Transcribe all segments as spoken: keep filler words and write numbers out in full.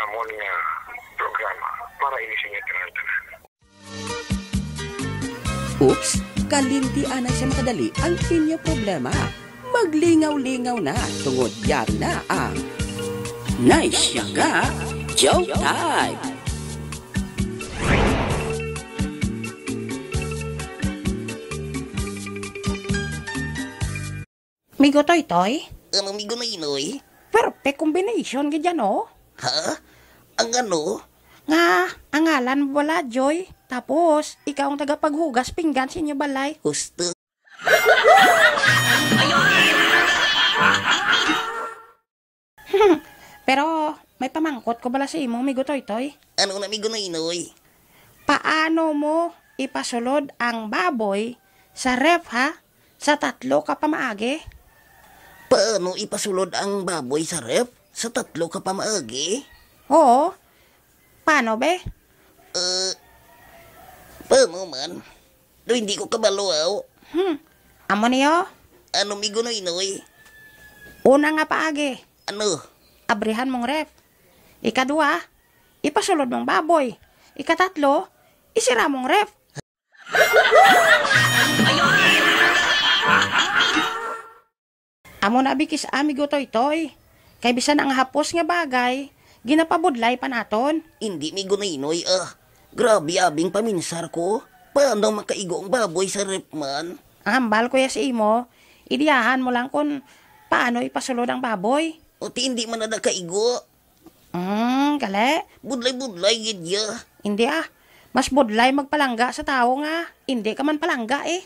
Amon nga programa para ini sa inyo tanan-tanan. Oops, kalimti anay sa makadali ang inyo problema. Maglingaw-lingaw na tungod yari na ang Nice Yaga Joke Time. Migo Toytoy? Ano, Migo Noynoy? Perfect combination gid yan, oh. Ha? Ang ano? Nga, ang ngalan mo bala, Joy. Tapos, ikaw ang tagapaghugas pinggan sa inyo balay. Husto. Pero may pamangkot ko bala sa imo, Migo Toytoy. Ano na, Migo Noynoy? Paano mo ipasulod ang baboy sa ref, ha? Sa tatlo ka pamaagi? Paano ipasulod ang baboy sa ref sa tatlo ka pamaagi? Oo. Paano, be? Uh, paano man? Do hindi ko kabalo, aw. Hmm. Amo niyo? Ano, Migo Noynoy? Una nga paagi. Ano? Abrihan mong ref. Ikadua, ipasulod mong baboy. Ikatatlo, isira mong ref. Amo na bikis, Migo Toytoy. Kay bisan ang hapos nga bagay, ginapabudlay pa naton. Indi, Migo Noynoy, ah. Grabe, abing paminsar ko. Paano makaigo ang baboy sa ref man? Ang hambal ko ya sa imo, ideyahan mo lang kung paano ipasulod ang baboy. O ti indi man na kaigo. Hmm, gali. Budlay-budlay gid ya. Hindi, ah. Mas budlay magpalangga sa tawo nga hindi ka man palangga, eh.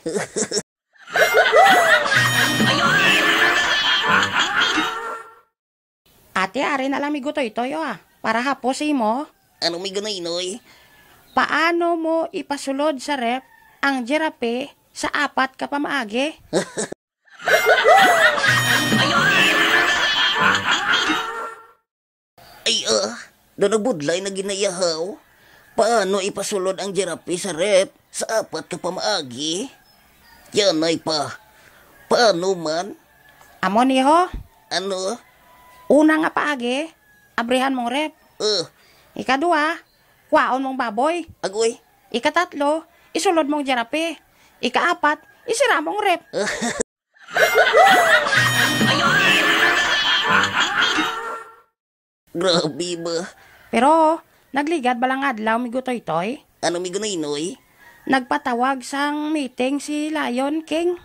Ate, ari na lang, Migo Toytoy, oh, ah. Para hapos imo. Ano, Migo Noynoy? Paano mo ipasulod sa ref ang jerape sa apat ka pamaagi? Ay, ah, do nabudlay na ginayahaw. Paano ipasulod ang jerape sa ref sa apat ka pamaagi? Yanay pa. Paano man? Amo ni ho. Ano? Una nga paagi, abrihan mong ref. Uh. Ikadua, kwaon mong baboy. Agoy. Ikatatlo, isulod mong jerape. Ikaapat, isira mong ref. Grabe ba? Pero, nagligad bala nga adlaw, Migo Toytoy? Ano, Migo Noynoy? Nagpatawag sang meeting si Lion King.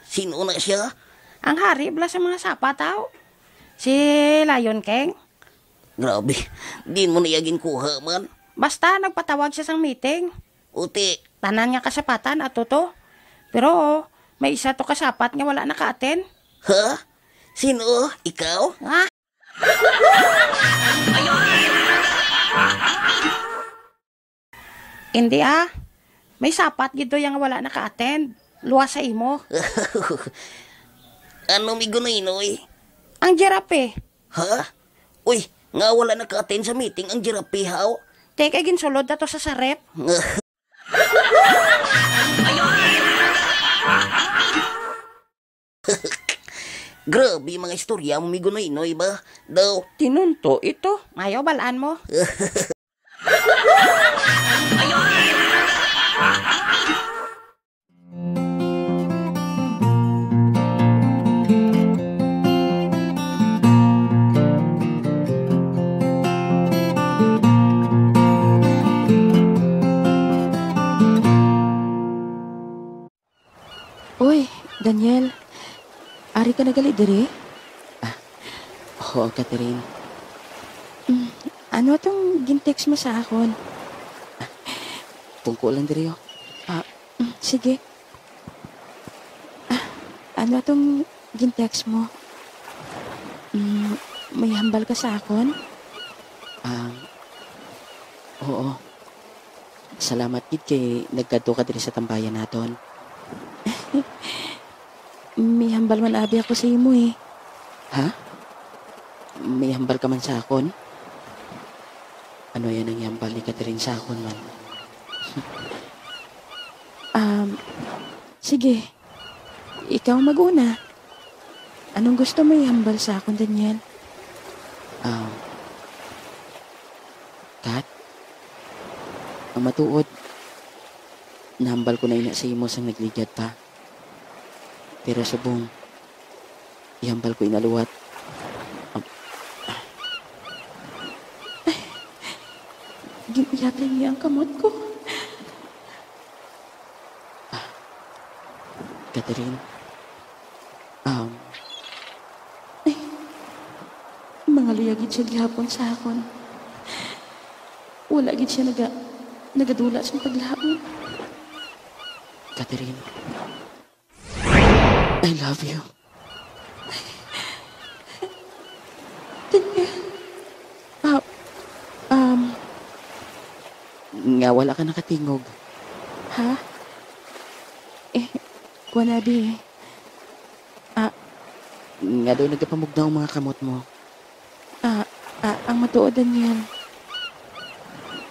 Sino na siya? Ang hari bala sa mga sapat, aw. Si Lion King. Grabe, diin mo na iya ginkuha man? Basta, nagpatawag siya sang meeting. Uti. Tanan nga kasapatan ato to. Pero may isa to ka sapat nga wala naka-attend. Ha? Sino? Ikaw? Ah. Hindi, ah. May sapat gid to yang wala naka-attend. Luwas sa imo. Ano, Migo Noynoy? Ang jerape. Ha? Uy, nga wala naka-attend sa meeting ang jerape, haw? Te, kay ginsulod na to sa sarep. Grabe, mga istorya mo, Migo Noynoy ba? Daw. Tinunto ito. Mayo, balaan mo. Uy, Daniel, ari ka na gali diri? Ah, oo, Catherine. Mm, ano tong gintext mo sa akon? Ah, tungko lang diri, oh. Ah, mm, sige. Ah, ano tong gintext mo? Mm, may hambal ka sa akon? Ah, oo. Salamat gid kay nagkadto ka diri sa tambayan naton. May hambal man abi ako sa imo, eh. Ha? May hambal ka man sa akon? Ano yan ang ihambal ni Catherine sa akon man? Um, sige. Ikaw mag-una. Anong gusto mo ihambal sa akon, Daniel? Um, Ang matuod, nahambal ko na ina sa imo sang nagligad pa. Pero subong, ihambal ko ina liwat. Am-, Gin-iyatan niya ang kamot ko. Ah, Catherine, um, Ay, mangaluya gid siya gihapon sa akon. Wala gid siya naga-, nagadula sang paglaom. Catherine, I love you. Daniel. Ah, um, Nga wala ka nakatingog? Ha? Eh, kuwan, abi. Ah, Nga daw nagapamugnaw ang mga kamot mo? Ah, ah, ang matuod, Daniel.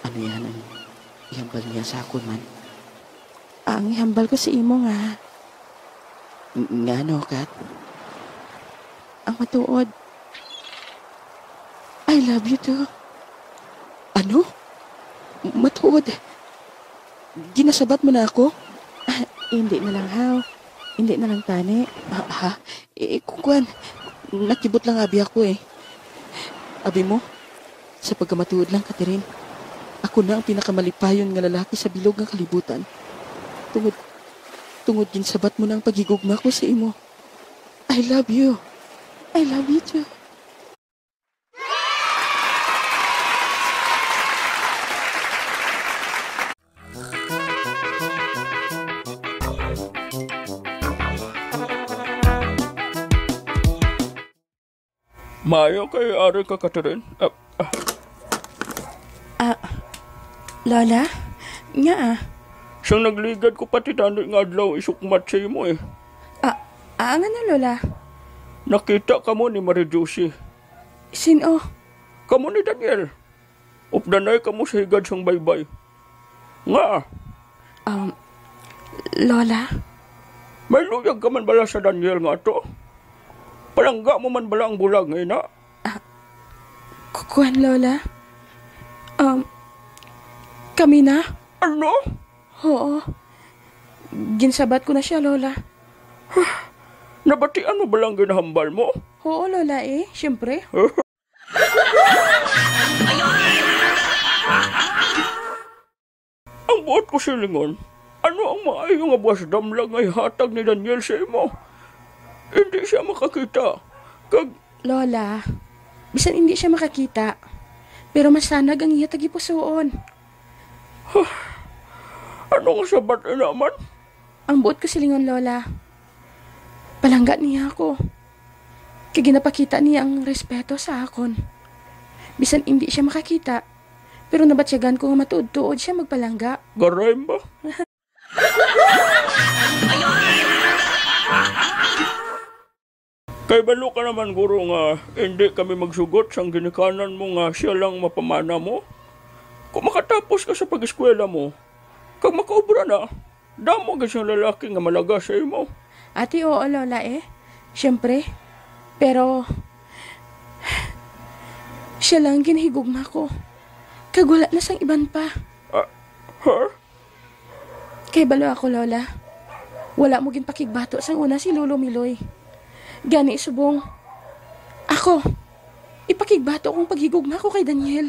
Ano yan ang ihambal niya sa akon man? Ang ihambal ko sa imo nga. Ng-, ngano, Kat? Ang matuod. I love you too. Ano? Matuod? Ginasabat mo na ako? Ah, hindi na lang, haw. Hindi na lang tani. Ah, ha? Eh, kung kwan, nakibot lang abi ako eh. Abi mo, sa pagkamatuod lang, Catherine, ako na ang pinakamalipayon nga lalaki sa bilog nga kalibutan. Tungod, tungod ginsabat mo na ang paghigugma ko sa imo. I love you. I love you too. Maayo kay ari ka, Catherine. Ah, ah. Ah, Lola? Nga, ah. Sang nagligad ko pati tani nga adlaw isukmat sa imo, eh. Ah, ah, ngano, Lola? Nakita kamo ni Marie Josie. Sin-o? Kamo ni Daniel. Updanay kamo sa higad sang baybay. Nga? Um, Lola? May luyag ka man bala sa Daniel nga ato? Palangga mo man bala ang bulag nga ina? Ah, ku-, kuwan, Lola? Um, kami na? Ano? Oo. Ginsabat ko na siya, Lola. Nabatian mo bala ang ginahambal mo? Oo, Lola, eh. Siyempre. Ang buot ko silingon, ano ang maayo nga buwas damlag nga ihatag ni Daniel sa imo? Hindi siya makakita. Kag Lola, bisan hindi siya makakita, pero masanag ang iya tagipusoon. Huh, ano nga sabat ina man? Ang buot ko silingon, Lola, palangga niya ako. Kay ginapakita niya ang respeto sa akon. Bisan indi siya makakita, pero nabatyagan ko nga matuod-tuod siya magpalangga. Garay ba? Kay balo ka naman, guro, nga indi kami magsugot sang ginikanan mo nga siya lang mapamana mo. Kung makatapos ka sa pag-eskwela mo, kag makaobra na, damo gid siyang lalaki nga malaga sa imo. Ati, oo, Lola, eh. Siyempre. Pero, siya lang ang ginahigugma ko. Kag wala na sang iban pa. Ah, ha? Kay balo ako, Lola. Wala mo ginpakigbato sang una si Lolo Miloy. Gani subong, ako, ipakigbato kong paghigugma ko kay Daniel.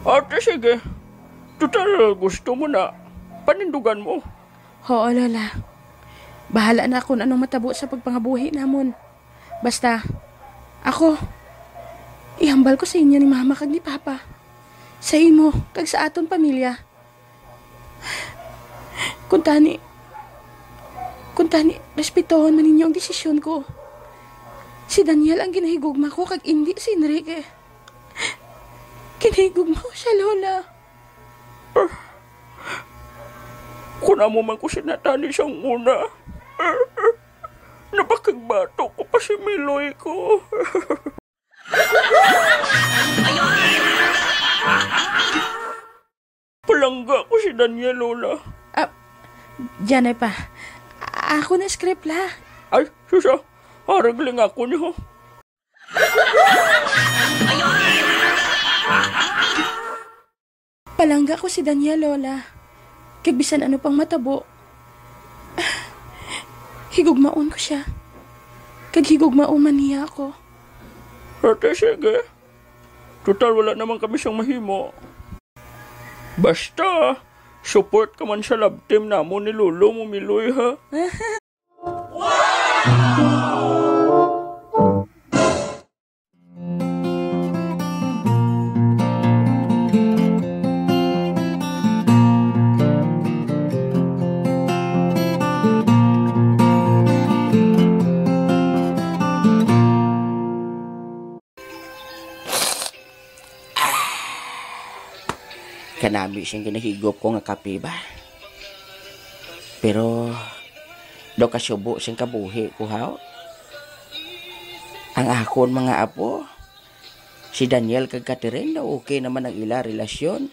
Ate, sige. Total, gusto mo na. Panindugan mo. Oo, Lola. Bahala na ako kung anong matabo sa pagpangabuhi namon. Basta, ako, ihambal ko sa inyo ni Mama kag ni Papa, sa imo kag sa aton pamilya. Kuntani, kuntani, respetohon man ninyo ang desisyon ko. Si Daniel ang ginahigugma ko kag indi si Enrique. Ginahigugma ko siya, Lola. Kun amo man ko sinatani sang una, napakigbato ko pa si Miloy ko. Palangga ko si Daniel, Lola. Ah, diyan ay pa. Ako na script, la. Ay, susa. Aragling ako niyo. Palangga ko si Daniel, Lola. Kag bisan ano pang matabo, higugmaon ko sia. Kag higugmaon man niya ako. Ate, sige. Total, wala naman kami siyang mahimo. Basta, support ka man sa love team namon ni Lolo mo, Miloy, ha? Kanami sing ginahigop ko nga kape ba? Pero daw kasubo sing kabuhi ko, haw? Ang akon mga apo, si Daniel kag Catherine, daw okay naman ang ila relasyon.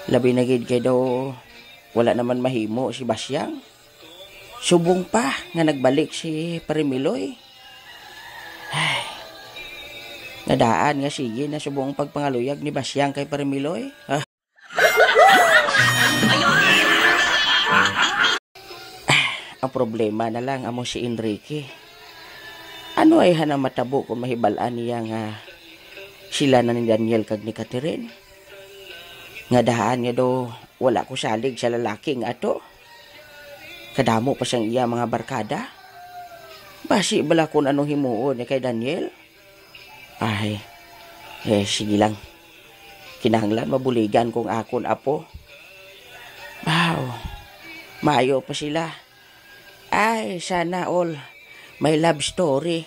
Labi na gid kay daw wala naman mahimo si Basyang. Subong pa nga nagbalik si Pare Miloy. Ay, nadaan nga sige na subong ang pagpangaluyag ni Basyang kay Pare Miloy. Ah. Ang problema na lang amo si Enrique. Ano ay hanang matabo kung mahibal-an niya nga sila na ni Daniel kag ni Catherine? Nga dahan nga daw wala ko salig sa lalaki nga ato. Kadamo pa sang iya mga barkada. Basi bala kung anong himuon ni kay Daniel? Ay, eh, sige lang. Kinahanglan mabuligan kong akon apo. Wow, maayo pa sila. Ay, sana all may love story.